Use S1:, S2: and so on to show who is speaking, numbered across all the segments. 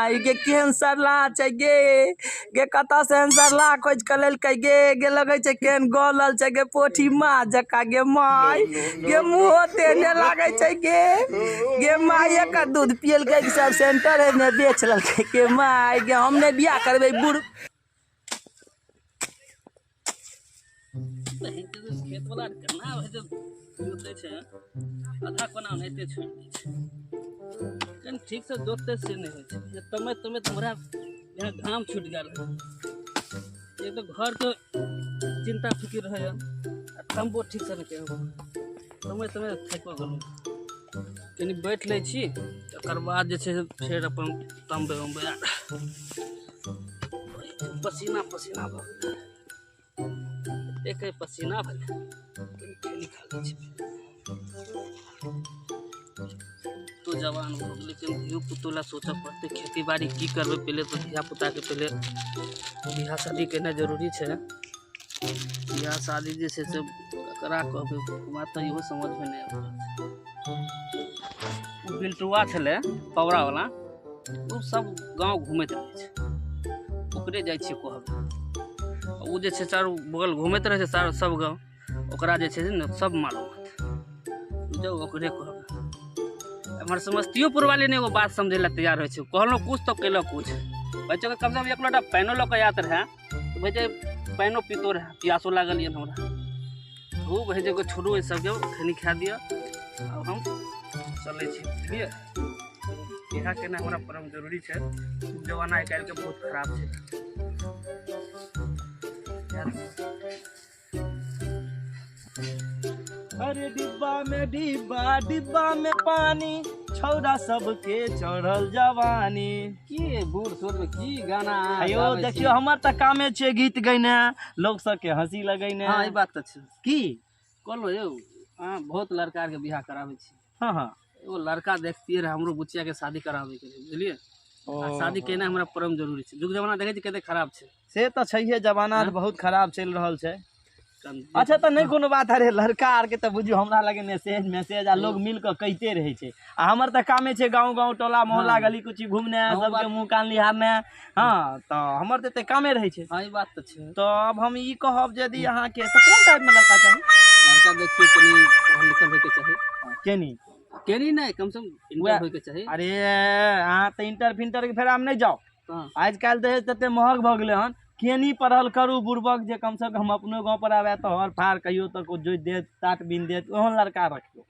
S1: My गे केहन सरला छै गे गे कतऽ से एहन सरला खोजि कऽ लेलकै गे गे लगै छै केहन गलल छै गे पोठी माछ जकाँ गे माय गे मुँहो तेहने लागै छै गे गे माय एकर दूध पियलकै कि सब सेंटर मे बेच लेलकै गे माय गे हम नहि बियाह करबै बुढ़
S2: खेत वाला केना होइ छै जोतै छै आधा कोना ओनाहिते छोड़ि दै छै कनि ठीकसँ जोततै से नहि होइ छै तमैत तमैत हमरा यहाँ घाम छुटि गेल है एक तऽ घरके चिन्ता फिकिर रहैए आ तम्बो ठीकसँ नहि केलहुँ तमैत तमैत थाकिओ गेलहुँ कनि बैठ लै छी तकर बाद जे छै से फेर अपन तमबै उमबै पसीना पसीना भऽ गेल एतेक पसीना भेलै कनि खा लै छी तो जवान भऽ गेलै लेकिन धियो पुतो लए सोचऽ पड़तै खेती बाड़ी की करबै पहिले तऽ धिया पुताके पहिले बियाह शादी केनाइ जरूरी छै बियाह शादी जे छै से ककरा कहबै हमरा तऽ इहो समझमे नहि आबि रहल छै ओ बिल्टुआ छलै पौरावला ओ सब गाँव घुमैत रहै छै ओकरे जाइ छियै कहबै ओ जे छै चारू बगल घुमैत रहै छै सारा सब गाँव ओकरा जे छै ने सब मालूम होतै जाउ ओकरे कहबै एम्हर समस्तीयोपुर वाले ने एगो बात समझै लए तैयार होइ छै कहलहुँ कुछ तऽ केलक कुछ बच्चाके कमसँ कम एक लोटा पानिओ लऽ कऽ आयत रहए तऽ भाइ जे पानिओ पीतो रहए प्यासो लागल यऽ हमरा खूब होइ छै छोड़ू एहि सबके खैनी खा दिअ आब हम चलै छी बुझलियै इएह केनाइ हमरा परम जरूरी छै जमाना आइ काल्हिके बहुत खराब छै
S1: अरे डिब्बा में डिब्बा डिब्बा में पानी छौड़ा सबके चढ़ल जवानी
S2: की बूढ़ सूढ़ में की गाना अहाँ
S1: अयो
S2: गाबै छी?
S1: देखियौ हमर तऽ कामे छै गीत गैने लोक सबके हंसी लगैने
S2: हँ ई बात तऽ छै
S1: की
S2: कहलहुँ यौ अहाँ बहुत लड़का आरके बियाह कराबै छी
S1: हँ हँ
S2: एगो लड़का देखतियै रहए हमरो बुचियाके शादी कराबैके रहै बुझलियै आ शादी केनाइ हमरा परम जरूरी छै युग जमाना देखै छी कते खराब छै
S1: से तऽ छैहे जमाना तऽ
S2: हँ?
S1: बहुत खराब चलि रहल छै अच्छा तऽ नहि कोनो बात अरे लड़का आरके तऽ बुझियौ हमरा लगे मैसेज मैसेज आ लोग मिल कऽ कहिते रहै छै आ हमर तऽ कामे छै गाँव गाँव टोला मोहल्ला
S2: हँ।
S1: गली कुची घुमने
S2: हँ,
S1: सबके
S2: बात-
S1: मुँह कान लिहारने हँ तऽ हमर तऽ एते कामे रहै छै
S2: हँ ई बात तऽ छै
S1: तऽ आब हम ई कहब जे यदि अहाँके तऽ कोन टाइपमे लड़का चाही
S2: लड़का देखियौ कनि पढ़ल लिखल होइके चाही
S1: केनी
S2: केनी नहि कम से कम इंटर
S1: वएह-
S2: होइके चाही
S1: अरे अहाँ तऽ इंटर फिंटर के फेरामे नहि जाउ
S2: हँ
S1: आज काल्हि दहेज तते महग भऽ गेलै हन केनी पढ़ल करू बुड़बक जे कमसँ कम अपनो गाँव पर आबए तऽ हर फार कहियो तऽ जोति देत टाट बिन देत ओहन लड़का रखियौ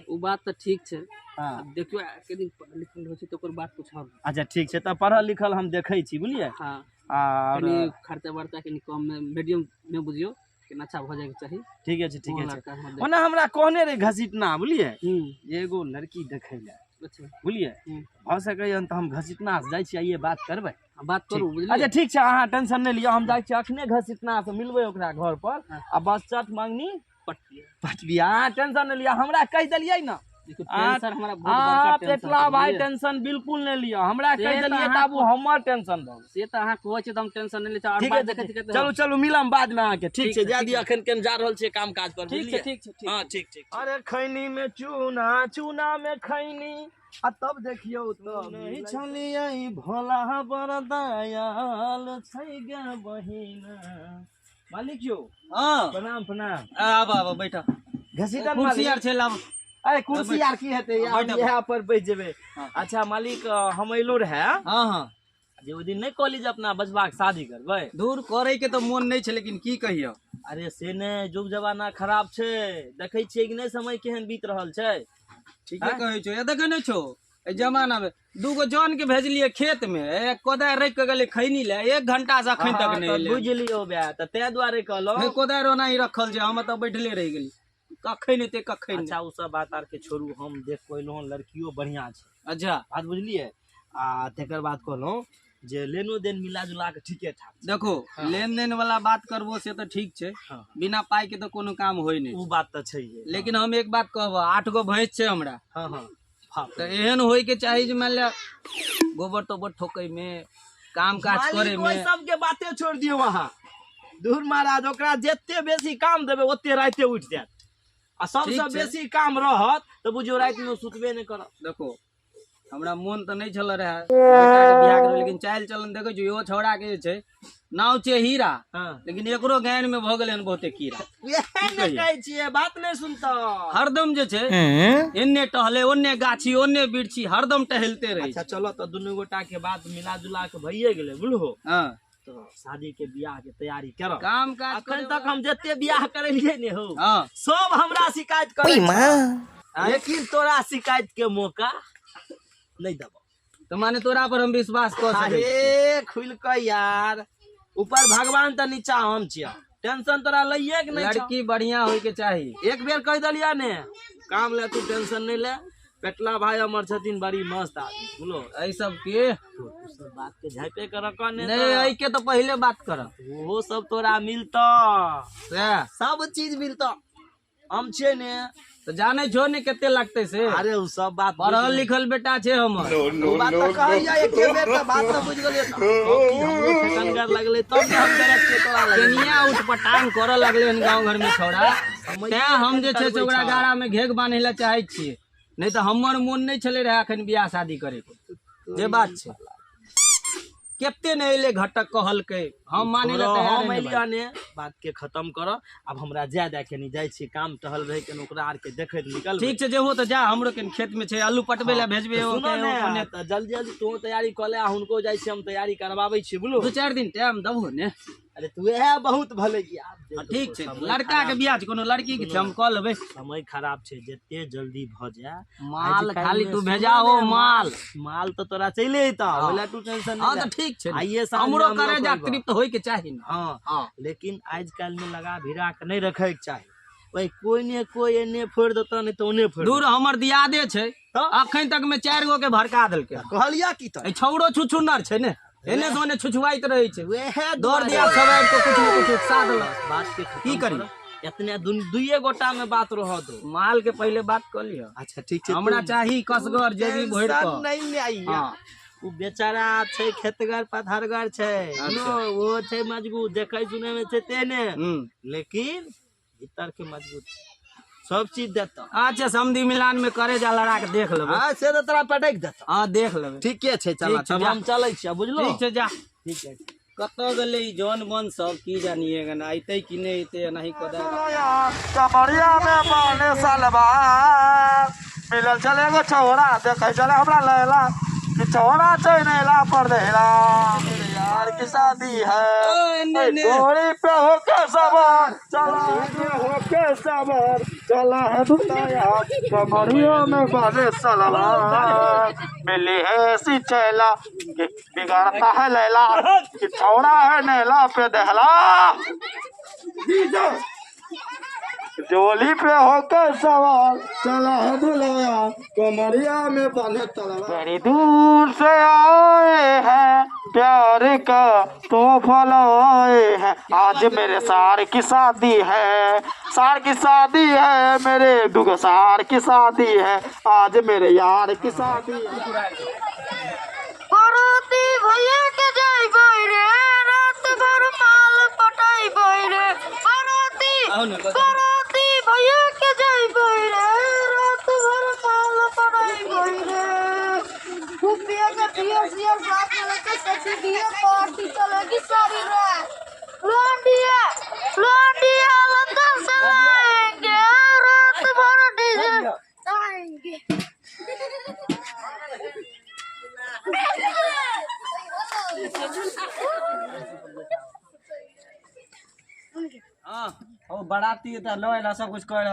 S2: ओ बात तऽ ठीक छै
S1: हँ
S2: आब देखियौ कनि पढ़ल लिखल होइ छै तऽ ओकर बात कुछ आओर
S1: अच्छा ठीक छै तऽ पढ़ल लिखल हम देखै छी बुझलियै
S2: हँ
S1: आर
S2: कनि खर्चा वर्चा कनि कम मे मीडियम मे बुझियौ कनि अच्छा भऽ जाइके चाही
S1: ठीके छै ठीके
S2: ओहन
S1: छै
S2: लड़का हमरा देख
S1: ओना हमरा कहने रहै घसीटना बुझलियै
S2: हूँ
S1: जे एगो लड़की देखै लए
S2: अच्छा
S1: बुझलियै
S2: हूँ
S1: भऽ सकैए तऽ हम घसीटना से जाइ छी आइए बात करबै
S2: हँ, बात करू
S1: ठीक।
S2: बुझलियै
S1: अच्छा ठीक छै अहाँ टेंशन नहि लिअ हम जाइ छी अखने घसीटना से मिलबै ओकरा घर पर
S2: हँ।
S1: आ बस चट मंगनी
S2: पटबिया
S1: पटबिया अहाँ टेंशन नहि लिअ हमरा कहि देलियै ने
S2: देखियौ
S1: आ-
S2: टेंशन हमरा बहुत बड़का
S1: अहाँ
S2: टेंशन
S1: पेटला
S2: छै,
S1: भाई
S2: बुझलियै?
S1: टेंशन बिल्कुल नहि लिअ हमरा
S2: से
S1: कहि
S2: तऽ
S1: देलियै
S2: अहाँ-
S1: तऽ आब ओ हमर टेंशन भऽ गेल
S2: से तऽ अहाँ कहै छियै तऽ हम टेंशन नहि लै छी आओर
S1: ठीक
S2: बात
S1: है
S2: देखै छी कते
S1: चलू चलू मिलम बाद में अहाँके ठीक
S2: ठीक
S1: छै
S2: छै,
S1: जाय
S2: ठीक
S1: दिअ
S2: छै।
S1: अखन केन जा रहल छियै काम काज पर
S2: ठीक छै
S1: बुझलियै
S2: ठीक छै ठीक
S1: हँ ठीक ठीक अरे खैनी में चूना चूना में खैनी आ तब देखियौ तऽ नहीं छलियै भोला बड़ दयाल छै गे बहिना मालिक यौ
S3: हाँ
S1: प्रणाम प्रणाम
S3: आब आब बैठ
S1: घसीटन
S3: कुर्सी
S1: मालिक
S3: आर छै लाब
S1: अरे कुर्सी आर की हेतै
S3: बैठ,
S1: हम इएह पर बैठ जेबै
S3: हाँ।
S1: अच्छा मालिक हम अयलहुँ रहए
S3: हाँ हाँ
S1: जे ओहि दिन नहि कहली जे अपना बचबाके शादी करबै
S3: दूर करे के तऽ मोन नहि छै लेकिन की कहियो
S1: अरे से नहि युग जमाना खराब छै देखै छियै कि नहि समय केहन बीत रहल छै
S3: ठीके
S1: आँय?
S3: कहै छौ देखै नहि छौ एहि जमाना मे दूगो जन के भेजलियै खेत मे एक कोदारि राखि के गेलै खैनी ले एक घंटा से अखन तक
S1: हाँ,
S3: नहि
S1: तऽ
S3: एलै
S1: बुझि लियौ बे तऽ ताहि दुआरे कहलहुँ
S3: हे कोदारि ओना ही रखल छै हम एतऽ बैठले रहि गेली कखन एतै कखन
S1: अच्छा ओ सब बात आरके छोड़ू हम देख कऽ एलहुँ हन लड़कियो बढ़िआँ छै
S3: अच्छा
S1: बात बुझलियै आ तकर बाद कहलहुँ जे लेनो देन मिला जुला कऽ ठीके ठाक छै
S3: देखो
S1: हाँ।
S3: लेन देन वाला बात करबो से तऽ ठीक छै
S1: हाँ।
S3: बिना पाई के तऽ कोनो काम होइ नहि
S1: ओ बात तऽ छैहे
S3: लेकिन हम एक बात कहब आठ गो भैंस छै हमरा
S1: हँ हँ बाप
S3: तऽ एहन होय के चाही जे मानि लिअ गोबर तोबर ठोकै मे काम काज
S1: मालिक
S3: करे
S1: ओहि
S3: मे
S1: सबके बाते छोड़ि दियौ अहाँ दूर महाराज ओकरा जते बेसी काम देबै ओते राइते उठि जायत आ सबसँ
S3: ठीक छै।
S1: बेसी काम रहत तऽ बुझियौ रातिमे ओ सुतबे नहि करत
S3: देखो हमरा मोन तऽ नहि छल रहए बेटाके बियाह करबै, लेकिन चालि चलन देखै छी इहो छौड़ाके जे छै नाव छै हीरा, लेकिन एकरो गानि में भऽ गेलै हन बहुते कीड़ा।
S1: उएह ने कहै छियै, बात नहि सुनतौ।
S3: हरदम जे छै एन्ने टहले ओन्ने गाछी ओन्ने बिरछी, हरदम टहलते रहै।
S1: अच्छा चलो, तऽ दुनू गोटा के बात मिला जुला के भइए गेलै, बुझलो?
S3: हँ।
S1: तऽ शादी के बियाह के तैयारी करब,
S3: काम काज।
S1: अखन तक हम जते बियाह करेलियै ने हो,
S3: हँ,
S1: सब हमरा शिकायत करै छै, लेकिन तोरा शिकायत के मौका नहि देबो।
S3: तऽ माने तोरा पर हम विश्वास कऽ सकै छी?
S1: अरे खुलि कऽ यार, ऊपर भगवान तऽ नीचा हम छियै, टेंशन तोरा लइए के नहि छौ।
S3: लड़की बढ़िया होय के चाही।
S1: एक बेर कहि देलियै ने, काम ले तू टेंशन नहि ले। पेटला भाई हमर छथिन बड़ी मस्त आदमी, बुझलो?
S3: एहि सब के
S1: तू सब बात के झाँपे के रख ने।
S3: नहि, एहि के तऽ पहिले बात करब।
S1: ओहो सब तोरा मिलतौ।
S3: सएह?
S1: सब चीज मिलतौ, हम छियै ने।
S3: तऽ जानै छो ने कते लगतै से?
S1: अरे ओ सब बात
S3: पढ़ल लिखल बेटा छै हमर।
S1: ओ बात तऽ कहैया एके बेर, तऽ बात तऽ बुझि गेलियै। तऽ सब चीज हमरो ठेकनगर लगलै तब ने हम डायरेक्ट के तोरा लगलै।
S3: केनिया उठपटांग करऽ लगलै हन गाँव घर में छौड़ा, तैं हम जे छै से ओकरा गाड़ा में घेघ बान्है लए चाहै छियै, नहि तऽ हमर मोन नहि छलै रहए एखन बियाह शादी करैके। जे बात छै, कते ने एलै घटक कहलकै, हम मानै लए
S1: तोरा
S3: तैयार
S1: हम
S3: नहि।
S1: एलियै ने, बात के खत्म कर। आब हमरा जाय दे, कनी जाइ छी, काम टहल रहै कनी, ओकरा आर के देखैत निकल।
S3: ठीक छै, जेहो तऽ जा, हमरो कनि खेत में छै, आलू पटबै लए भेजबै।
S1: सुनो
S3: ओके,
S1: ने,
S3: ओने।
S1: तऽ जल्दी जल्दी तू तैयारी कऽ ले आ हुनको जाइ छी हम तैयारी करबाबै छी, बुझलो?
S3: 2-4 दिन टाइम देबहो ने?
S1: अरे तू इएह बहुत भले कि आब जे
S3: ठीक छै।
S1: समय
S3: लड़का के
S1: खराब
S3: बियाह छै, कोनो लड़की के छै, हम कऽ लेबै।
S1: समय खराब छै, जते जल्दी भऽ जाय।
S3: माल
S1: आइ
S3: खाली
S1: काल्हि
S3: तू
S1: मे
S3: भेजाओ
S1: सुनो ने,
S3: माल।
S1: माल तऽ तोरा चलि अयतौ, ओहि लए तू टेंशन
S3: हँ
S1: नहि
S3: तऽ
S1: ले।
S3: ठीक छै ने।
S1: आइए साँझमे
S3: हमरो
S1: हम
S3: करे
S1: लऽ
S3: जा
S1: कऽ अयबौ।
S3: तृप्त होय के चाही ने।
S1: हँ।
S3: हँ।
S1: लेकिन आज काल्हि में लगा भिड़ा के नहि रखे के चाही, ओहि कोई ने कोई एने फोड़ि देतौ, नहि तऽ ओने फोड़ि।
S3: दूर, हमर दियादे छै।
S1: तऽ?
S3: अखन तक में 4 गो के भड़का देलकै।
S1: देतौ। कहलिया की तऽ
S3: एहि छौड़ो छुछुन्नर छै ने, एने से ओने छुछुआइत रहै छै।
S1: वएह
S3: दौड़ दिया सब आबि कऽ कुछ ने कुछ उकसा देलक।
S1: बात के खत्म
S3: की करी?
S1: करऽ। एतने दुइए गोटा में बात रह दो।
S3: माल के पहिले बात कऽ लिअ।
S1: अच्छा ठीक छै।
S3: हमरा चाही कसगर जेबी भरि
S1: टेंशन
S3: कऽ।
S1: नहीं ले आइया।
S3: हँ।
S1: उ बेचारा छै खेतगर पथरगर छै।
S3: अच्छा।
S1: ओ छै मजबूत, देखै सुनै में छै तेने,
S3: हूँ
S1: लेकिन भीतर के मजबूत छै, सब चीज देतौ।
S3: अच्छा, समधि मिलान में करे जा लड़ा के देख लेबै।
S1: हाँ, से तऽ तोरा पटक देतौ।
S3: हँ, देख लेबै।
S1: ठीके छै, चल।
S3: ठीक छै,
S1: तब
S3: जा।
S1: हम चलै छियै, बुझलो?
S3: ठीक छै, जा।
S1: ठीक छै।
S3: कतऽ गेलै ई जन बन सब, की जानिए गन, अयतै कि नहि अयतै, एनाही कऽ दे।
S4: कमरिया में बने सलवार मिलल छल एगो छौड़ा, देखै छलै हमरा लैला कि छौड़ा छै नैला पर देला। यार की शादी है।
S3: ओ, एने, एने।
S4: घोड़ी पे होके सवार चला है, होके सवार चला है दुनिया, कमरिया में बने सलवार मिली है सी चैला कि बिगाड़ता है लैला कि छौड़ा है नैला पे दहला। जोली पे होकर सवार चला है दुलाया, कमरिया में बने तलवार। बड़ी दूर से आए हैं, प्यार का तोहफा लाए हैं, आज मेरे सार की शादी है, सार की शादी है, मेरे दुगो सार की शादी है, आज मेरे यार की शादी है।
S5: बराती भैया के जइबै रे, रात भर माल पटैबै रे बराती।
S3: आउ ने, बस।
S5: बराती भैया के जइबै रे, रात भर माल पटैबै रे। खूब पिएंगे बियर सियर, साथ में लेके सखी बियर, पार्टी चलेगी सारी रात। लौंडिया लौंडिया लंदन से लाएंगे, रात भर डीजे आएंगे।
S3: हँ।
S6: ओ बराती तऽ लऽ एला, सब कुछ कर,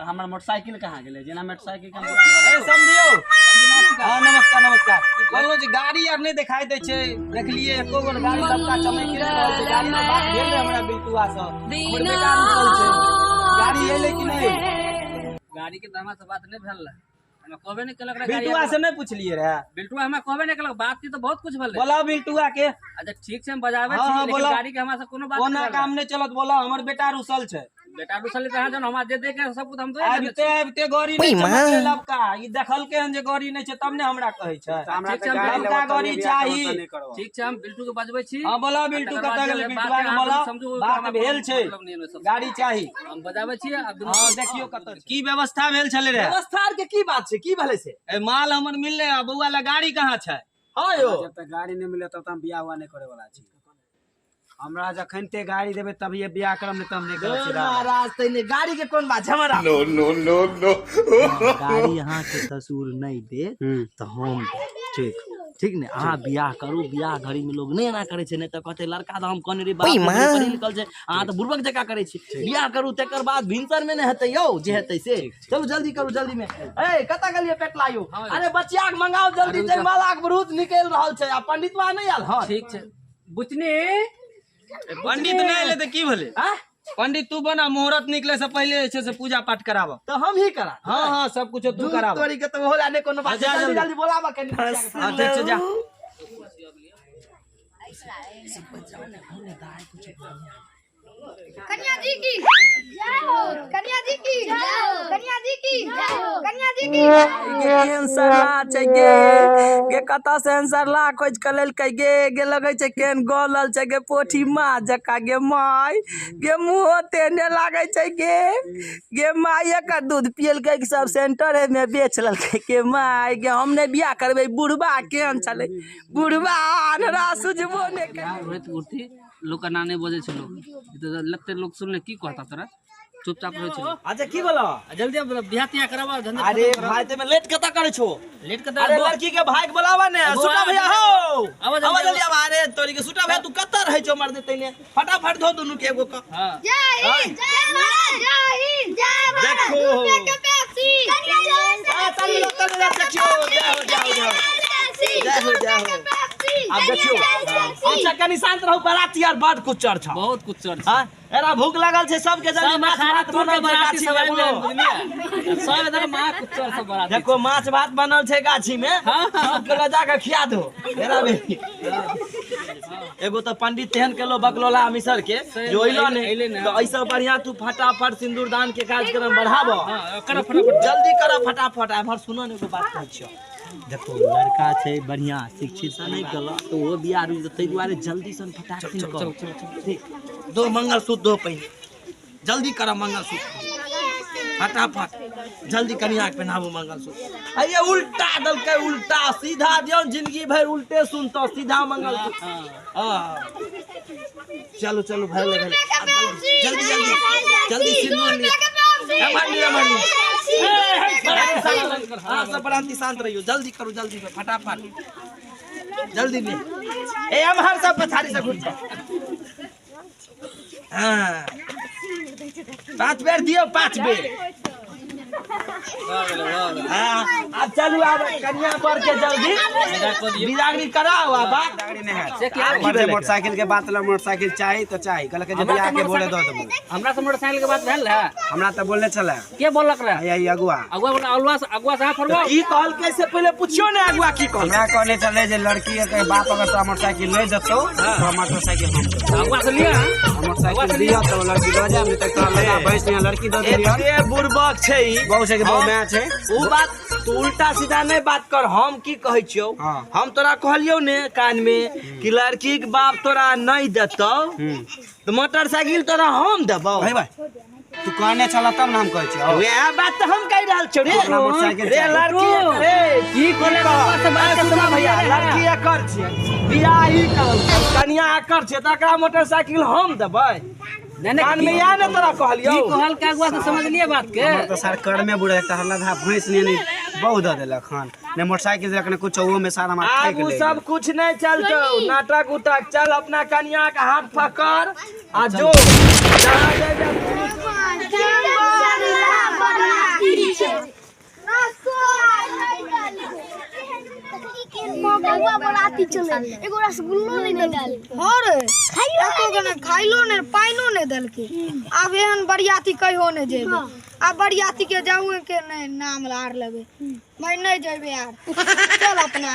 S6: हमर मोटरसाइकिल कहाँ गेलै? जेना मोटरसाइकिल के हम
S3: ए समधियौ। हँ, नमस्कार नमस्कार। कहलहुँ जे गाड़ी आर नहि देखाई दै छै, देखलियै एको गो गाड़ी लबका चमकि नहि रहल छै। गाड़ी के बात भेल रहै हमरा बिल्टुआ सँ, हमर बेटा रुकल छै, गाड़ी एलै कि नहि?
S2: गाड़ी के तऽ हमरा से बात नहि भेल रहे, हमरा कहबे नहि केलक रहे गाड़ी।
S3: बिल्टुआ से नहि पुछलियै रहए?
S2: बिल्टुआ हमरा कहबे नहि केलक, बात तऽ बहुत कुछ भेलै।
S3: बोलाउ बिल्टुआ के।
S2: अच्छा ठीक छै, हम बजाबै
S3: हँ,
S2: छी।
S3: हँ,
S2: लेकिन
S3: बोला।
S2: गाड़ी के हमरा से कोनो बात
S3: ओना
S2: नहि भेल
S3: काम नहि चलत, बोला, हमर बेटा रुसल छै।
S2: बेटा रुसल त जन हमरा जे दे के सब कुछ हम तो
S3: आबिते आबिते गाड़ी नहीं छै लबका ई देखलकै हन जे गाड़ी नहीं छै तब ने हमरा कहै छै।
S6: हमरा तऽ गाड़ी
S3: लबका गाड़ी चाही।
S2: ठीक छै हम बिल्टू के बजबै छी।
S3: हां बोला बिल्टू कतऽ गेलै? बिल्टू के बोला बात भेल छै गाड़ी चाही।
S2: हम बजाबै छी आ
S3: हां देखियो कतऽ की व्यवस्था भेल छलै रे।
S1: व्यवस्था के की बात छै की भेलै से?
S3: ए माल हमर मिललै आ बौआ ला गाड़ी कहाँ छै?
S1: हां यो
S6: जब तक गाड़ी नहीं मिले तब तक हम बियाह हुआ नहीं करे वाला छी। हमरा जखन ते गाड़ी देबे तभिए बियाह करम नहीं तब नहीं करब। सीधा
S1: महाराज तने गाड़ी के कोन बात छै हमरा?
S4: नो नो नो नो
S1: गाड़ी अहाँ के ससुर नहीं दे तो हम ठीक ठीक ने अहाँ बियाह करू। बियाह घड़ी में लोग नहीं एना करे छै, नहीं तऽ कहते लड़का तऽ हम कहने रही बाप पढ़ि लिखल छै, अहाँ तऽ बुड़बक जकाँ करे छी। बियाह करू तकर बाद भिनसर में नहि हेतै यौ जे हेतै से। चलू जल्दी करू जल्दी में। ए कतऽ गेलियै पेटला यौ? अरे बचिया के मंगाओ जल्दी, जयमाला के बहुत निकलि रहल छै आ पंडितवा नहि आयल हन।
S2: ठीक छै बुचनी
S3: पंडित नहि एलै तऽ की भेलै? पंडित तू बना, मुहूर्त निकले से पहले जे छै से पूजा पाठ कराब।
S1: तऽ हम ही करा?
S3: हाँ हाँ सब कुछ तू कराब।
S1: तोरी के तऽ होला नहि कोनो बात। जल्दी जल्दी बोलाब कनी।
S3: हां ठीक छै जा।
S5: कन्या जी की जय हो, कन्या जी की जय हो, कन्या जी की जय हो, कन्या जी की
S1: गे केहन सरला छै गे, गे कतऽ से एहन सरला खोजि कऽ लेलकै गे, गे लगै छै केहन गलल छै गे पोठी माछ जकाँ गे माय, गे मुँहो तेहने लागै छै गे, गे माय एकर दूध पियलकै कि सब सेंटर मे बेच लेलकै गे माय गे। हम नहि बियाह करबै, बुढ़बा केहन छलै, बुढ़बा आन्हरा सुझबो नहि
S2: करै। लोक एना नहि बजै छै लोक लगते लोक सुनले की कहता तोरा, चुपचाप रहै छै।
S1: अच्छा की बोला
S2: जल्दी बियाह तियाह कराबा धंधा।
S1: अरे भाई ते में लेट कता करे छो?
S2: लेट कता?
S1: अरे लड़की के भाई के बुलावा ने। सुटा भैया हो आवा जल्दी आवा। अरे तोरी के सुटा भैया तू कत रहै छो मर देते ने, फटाफट धो दुनू के एगो का।
S2: हां
S5: जय हिंद जय भारत जय हिंद जय भारत।
S1: देखो
S5: के पेप्सी
S1: आ चल लो चल लो देखियो जय हो जय हो जय हो जय हो। अब देखियो अच्छा कनी शांत रहू, बाराती यार बड कुचर छ,
S2: बहुत कुचर छ।
S1: हां एरा भूख लागल छै सबके, जल्दी माछ भात बनल छै
S2: बाराती
S1: गाछी
S2: सब
S1: में।
S2: बुझलियै सब इधर माछ कुचर सब बाराती।
S1: देखो माछ भात बनल छै गाछी में, सबके ल जाके खिया दो। एरा बेटी एगो तो पंडित तेहन केलो बकलोला मिसर के जो अइलो ने, तो ऐसा बढ़िया तू फटाफट सिंदूरदान के कार्यक्रम बढ़ाबो।
S2: हां कर फटाफट
S1: जल्दी कर फटाफट। एमहर सुनो ने एगो बात कहै छियो, देखो लड़का छै बढ़िया शिक्षित नहीं गेल तो वो बियाह रुकि जेतै, ताहि दुआरे जल्दी सन फटाफट चल चल दो मंगलसूत्र दो पहिने, जल्दी कर मंगलसूत्र फटाफट जल्दी कनिया के पहनाबू मंगलसूत्र। अरे उल्टा दलकै उल्टा सीधा दियौ जिंदगी भरि उल्टे सुनतो सीधा मंगलसूत्र। हां चलो चलो भाई ले जल्दी जल्दी जल्दी सिंदूर लियो। हाँ सब बराती शांत रहियो, जल्दी करो जल्दी में फटाफट जल्दी में। ए हम सब पछाड़ी से घुस जाओ। हाँ 5 बेर दियो 5 बेर। हाँ अब चलू अब कन्या पर के जल्दी बिदागरी कराओ। आ बात
S6: मोटरसाइकिल के बात ला, मोटरसाइकिल चाही तो चाही, कहलक जे बियाह के बोले दऽ देबो।
S2: हमरा से मोटरसाइकिल के बात भेल रहे?
S6: हमरा तऽ बोलले छले।
S2: के बोललक रहे?
S6: आई अगुआ
S2: अगुआ बोला अगुआ अगुआ से फरवा
S1: की कहलकै से पहिले पूछियो ने अगुआ की कहलकै।
S6: हमरा कहने छले जे लड़की के बाप अगर तोरा मोटरसाइकिल नहीं देतौ तो मोटरसाइकिल हम देबो।
S2: अगुआ से लिया
S6: मोटरसाइकिल दिया तो लड़की लऽ जाय, नहीं तऽ तोरा लगा भैंस ने लड़की दऽ देलियन।
S1: एते बुड़बक छै
S6: बहु छै के बहु माय छै।
S1: उ बात तू उल्टा सीधा नहीं बात कर। हम की कहै छियौ, हम तोरा कहलियौ ने कान में कि लड़की के बाप तोरा नहीं देतौ तो मोटरसाइकिल तोरा हम देबौ।
S6: भाई भाई तू कहने छला तब ने हम कहै छियौ।
S1: वएह बात तऽ हम कहि रहल छियौ रे।
S6: मोटरसाइकिल
S1: रे लड़की रे की कहले से बात सुना भैया, लड़की एकर छियै बियाह ई करल कनिया एकर छियै तकरा मोटरसाइकिल हम देबै। कान में या ने तोरा कहलियौ
S2: की कहल के अगुआ से समझलिए बात के।
S6: हमर तो सर कर में बुढ़े त हल्ला धा भैंस ने नहीं बहु दऽ देलक हन, ने मोटरसाइकिल देलक ने कुछ, ओहो में सारा मार
S1: आब
S6: फेंक
S1: उ
S6: ले।
S1: सब कुछ नहीं चलतौ, नाटक उटक चल अपना कनिया के हाथ पकड़ आ जो जहाँ जाय
S5: बराती चले एगो रसगुल्लो नहीं देलकै और एको के ने खाइलो ने पाइनो ने देलकै। आब एहन बरियाती कहियो नहि जेबै, आब बरियाती के जाऊ के नहि नाम आर लेबै, मैं नहीं जेबै यार। चल अपना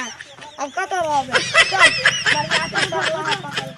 S5: अब कतऽ रहबै, चल बरियाती सब।